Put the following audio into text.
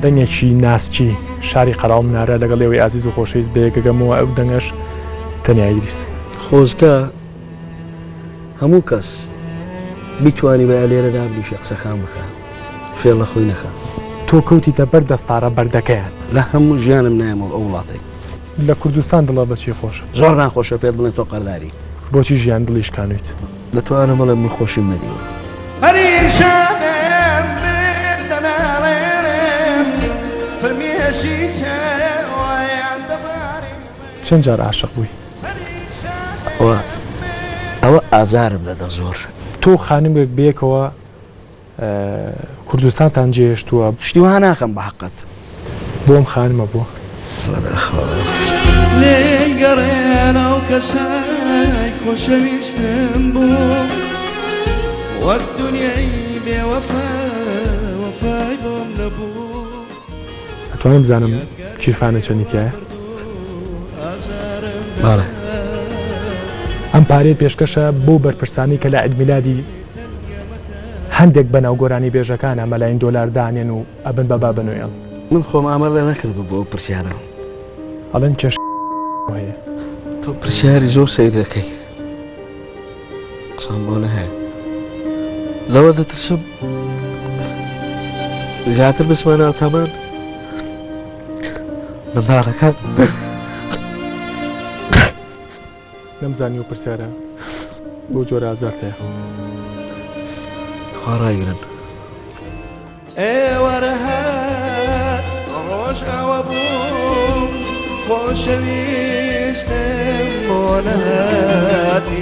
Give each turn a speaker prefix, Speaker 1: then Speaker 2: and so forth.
Speaker 1: دەنگێکی ناسکی شاری قەڵا و منارە لەگەڵ ئێوەی ئازیز و خۆشەویست بەیەکەگەمەوە ئەو دەنگەش تەنیا ئیدریس.
Speaker 2: خۆزگە هەموو کەس بیتوانیبایە لێرە دابنیشێ قسەکان بکا فێڵ لە خۆی نەکا.
Speaker 1: تۆ کەوتیتە بەر دەستاڕە بەردەکەیان.
Speaker 2: لە هەموو ژیانم نایەمەوە ئەو وڵاتەی.
Speaker 1: لە کوردستان دڵە بە چی خۆشە؟
Speaker 2: زۆر ناخۆشە پێت بڵێن تۆ قەرداری.
Speaker 1: بۆچی ژیان دڵی شکانویت؟
Speaker 2: دەتوانم بڵێم من خۆشیم نەدیوە.
Speaker 3: پەریشانم من دەناڵێنم فرمێشی چاویان دەبارێ.
Speaker 1: چەند جار عاشق بووی؟
Speaker 2: ئەوە ئەوە ئازارم دەدا زۆر.
Speaker 1: تۆ و خانمێک بەیەکەوە کوردستانتان جێهێشتووە.
Speaker 2: شتی وا ناکەم بە حەقت.
Speaker 1: بۆ ئەم خانمە بووە.
Speaker 2: بەداخەوە.
Speaker 3: لێی گەڕێن ئەو کەسەی خۆشەویستم بوو وەک دنیای بێوەفا وەفای بۆم نەبوو.
Speaker 1: ئەتوانم بزانم کیرفانە چەنی تایە؟
Speaker 2: بەڵێ.
Speaker 1: ئەم پارەیە پێشکەشە بۆ بەرپرسانی کە لە عید میلادی هەندێک بەناو گۆرانی بێژەکانە مەلاین دۆلار دانێن و ئەبن بە بابە نوێڵ.
Speaker 2: من خۆم ئامادە نەکردبوو بۆ ئەو پرسیارە.
Speaker 1: ئەڵێن کێشە هەیە.
Speaker 2: تۆ پرسیاری زۆر سەیر دەکەی. قسەم بۆ نەهەیە. لەوە دەترسم زیاتر بچمە ناو تەمەن منداڵەکان.
Speaker 1: نەمزانی ئەو پرسیارە بەو جۆرە ئازارت هەیە.
Speaker 2: خوا ڕایگرن.
Speaker 3: ئێوارە هات ڕۆژ ئاوا بوو خۆشەویستم بۆ نەهاتی.